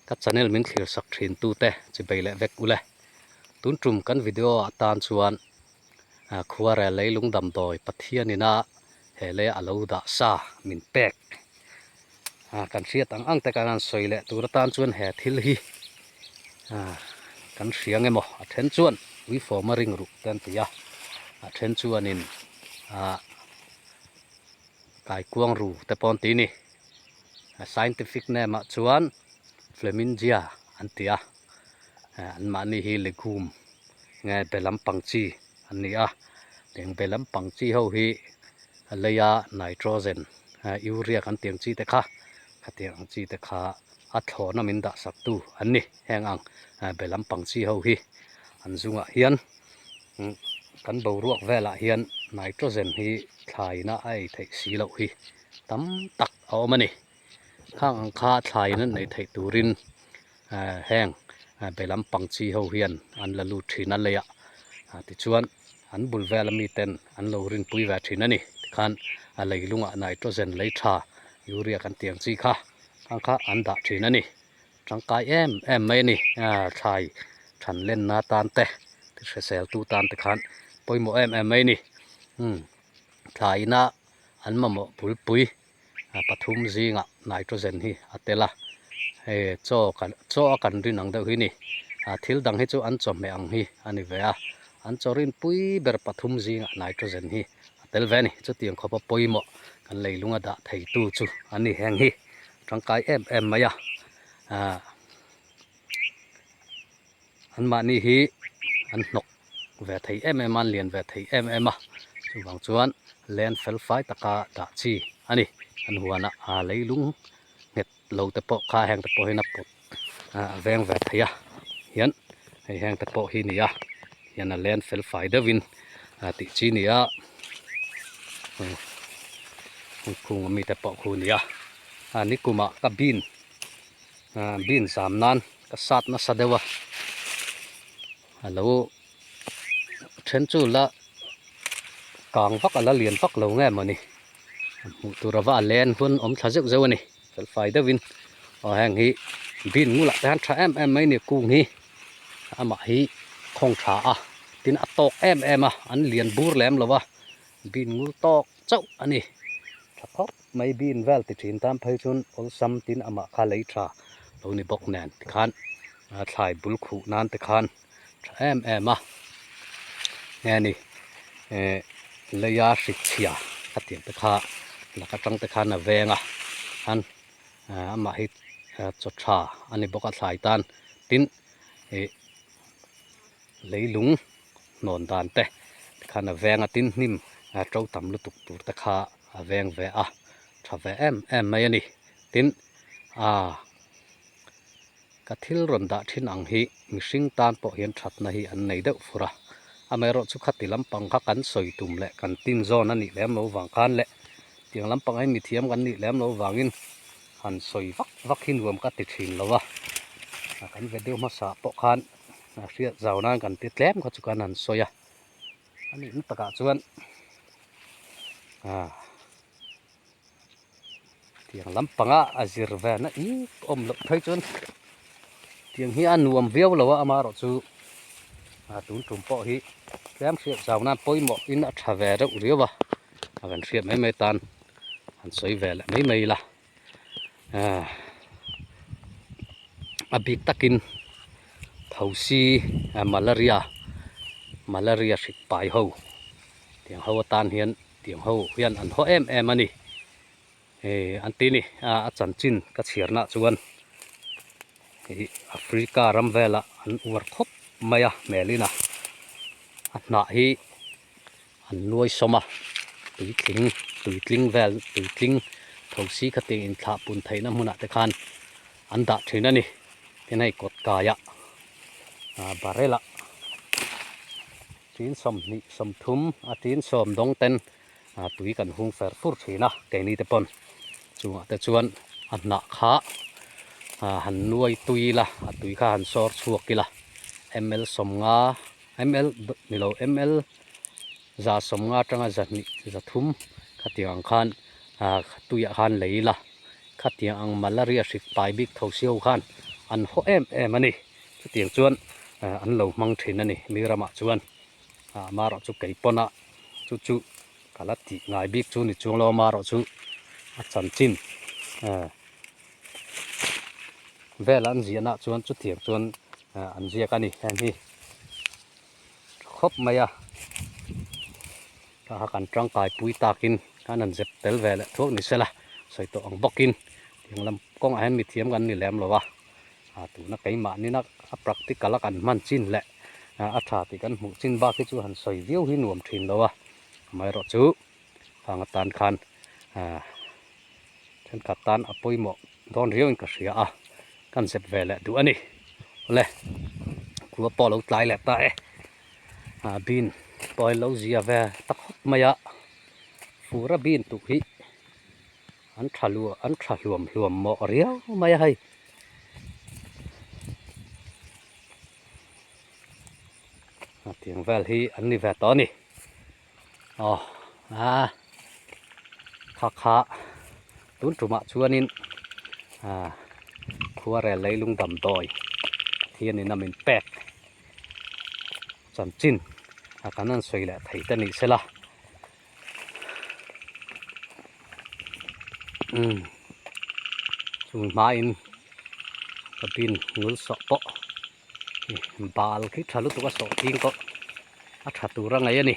Ka channel min thlir sak thin tu te chi bei leh vek ule. Tun tum kan video ah tan chuan khuarel leilung damdawi Pathian ina he lei a lo dah sa min pek kan hriat ang ang te kan han sawi leh tur atan chuan he thil hi kan hria nge maw a then chuan uifawm a ring ruh te an ti a, a then chuanin ah Kaikuang ru te pawh an ti ni. A scientific name ah chuan Flemingia an ti a, anmahni hi legume nge be lampang chi an ni a, tiang be lampang chi ho hi a leia nitrogen urea kan tih ang chi te kha khatiang ang chi te kha a thlawhna min dah sak tu an ni. Heng ang be lampang chi ho hi an zungah hian Kan boruak velah hian nitrogen hi thlaina a ei theih si loh hi tam tak a awm a ni. Khang ang kha thlain an ei theih turin heng be lampang chi ho hian an la lut thin a leiah tichuan an bul vela miten an lo rinpui ve thin a ni. Tikhan a leilungah nitrogen lei tha urea kan tih ang chi kha khang kha an dah thin a ni. Tangkai em em mai a ni. Thlai than lenna tan te, hrisel tu tan te khan pawimawh em em mai a ni. Umm thlaina an mamawh bulpui pathum zingah nitrogen hi a tel a, hei chaw kan chaw a kan rin ang deuh hi a ni. Thil dang hi chu an chawhmeh ang hi a ni ve a, an chaw rinpui ber pathum zingah nitrogen hi a tel ve a ni. Chutiang khawpa pawimawh kan leilunga dah theitu chu a ni heng hi. Tangkai em em mai a, ah anmahni hi an hnawk ve thei em em a, an lian ve thei em em a, chuvang chuan len fel fai taka dah chi a ni. An huanah ah leilung nghet lo te pawh kha heng te pawh hian a pawt a veng ve thei a, hian hei heng te pawh hi a ni a, hian a len fel fai deuhin tih chi a ni a, khung ami te pawh khu a ni a. A nikumah ka bean bean zam nan ka sat nasa deuh a, a lo then chu la kang vak a la lian vak lo nge mawni hmuh tur ava a len hun awm thla zeuh zeuh a ni fel fai deuhin aw heng hi bean ngulah te hian tha em em mai a ni kung hi amah hi khawng tha a tin a tawk em em a an lian bur lem lo a bean ngul tawk chauh a ni tha khawp. Mai bin vel ti thin tan phei chuan awlsam tin amah kha lei tha lo ni bawk nen tikhan thlai bul khuh nan te khan tha em em a nge ni eh leia hrik chhia ka tih te kha lak atang te khan a veng a khan amah hi chaw tha a ni bawk a thlai tan tin ih leilung hnawn dan te tikhan a veng a tin hnim to tam lutuk tur te kha a veng ve a, tha ve em em mai a ni. Tin, aa ka thil rawn dah thin ang hi mihring tan pawh hian thatna hi an nei deuh fur a, amaherawh chu khati lampang kha kan sawi tum leh kan tin zawn a nih lem lo vang khan leh tiang lampang hi mithiam kan nih lem lo vangin han sawi vak vak hi nuam ka ti thin lo a, kan video hmasa pawh khan hriat zau nan kan ti tlem kha chu kan han sawi a. A nih na takah chuan ah tiang lampanga a zir ve na ip awm loh phei chuan tiang hi a nuam viau lo a amaherawh chu ah tun tum pawh hi tlem hriat zau nan pawimawh in a tha ve reuh riau a a kan hriat mai mai tan han sawi ve leh mai mai ila ah a bik takin thosi malaria malaria hrik pai ho tiang ho atan hian tiang ho hian an haw em em a ni hei an ti ni a chanchin ka chhiar nah chuan ih Africa ram velah an uar khawp mai a hmelin a a hnah hi. An nuai sawm a, tuitling tuitling vel tuitling thosi khatiang inthlah pun theihna hmunah te khan an dah thin a ni. Tin hei kawt kaiah ah barrel ah tin 20 30 a tin 10 dawng ten ah tui kan hung fer fur thin a keini te pawn chungah te chuan a hnah kha ah han nuai tui ila a tui kha han sawr chhuak ila ml 50. Ml ni lo ml 150 atanga 200 300 khatiang ang khan ah tuiah khan lei ila khatiang ang malaria hrik pai bik tho si ho khan an haw em em a ni. Chutiang chuan an lo hmang thin a ni mi ramah chuan amaherawh chu kei pawn a chu chu ka la tih ngai bik chu ni chuang lo amaherawh chu a chanchin vel an ziahna ah chuan chutiang chuan an ziak a ni heng hi khawp mai a kha kan tangkai pui takin khan an zep tel ve leh thuak ni sela sawi tawh ang bawkin tiang lam kawngah hian mithiam kan ni lem lo a tuna keimah nina a practical a kan hman chin leh a tha tih kan hmuh chin bak hi chu han sawi viau hi nuam thin lo a amaherawhchu hang atan khan thenkhat tan a pawimawh dawn riau in ka hria a kan zep ve leh duh a ni awle khua pawh a lo tlai leh ta e ah bean pawh hi lo zia ve ta khawp mai a fura bean tuh hi an tha luah an tha hluam hluam mawh riau mai a hei. Tiang vel hi an ni ve tawh a ni. Aw a kha kha tun tumah chuanin ah khuarel leilung damdawi hianin a min pek chanchin a kan han sawi leh thei te ni sela umm chung hmain ka bin ngul sawh pawh. Bal khi tha lutuk a sawh thing pawh a tha tur a ngaih a ni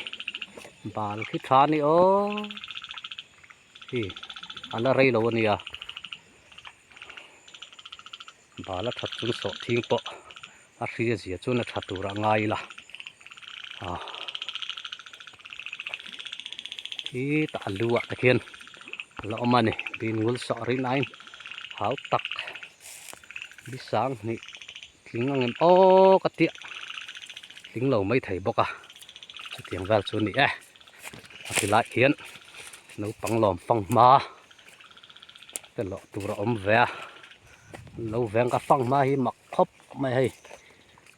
bal khi tha a ni aw hi a la rei lo a nia bal a that chung sawh thing pawh a hria zia chuan a tha tur a ngai ila ah khi tah a lu ah te khian a la awm a ni bin ngul sawh rin aiin hau tak. Ni sanghnih tling ang em aw ka tia tling lo mai thei bawk a chutiang vel chu a ni e a ti lai hian naupang lawm fang hma te lawh tur a awm ve a an lo veng ka fang hma hi mak khawp mai hei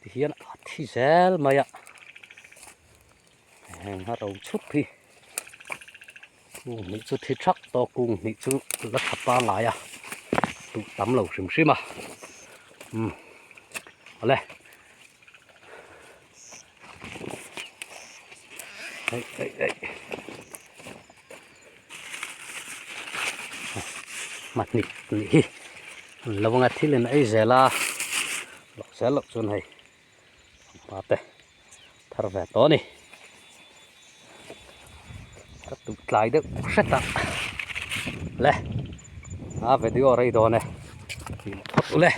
ti hian a thi zel mai a heng a ro chhup hi. Kung hnih chu thi thak tawh kung hnih chu la tha pangai a tuh tam lo hrim hrim a umm awle hei hei hei hmahnih nih hi an lo anga thil in ei zel a loh zel loh chuan hei hma te thar ve tawh a ni ka tuh tlai deuh hret a le a video rei dawn e tih phawt ule.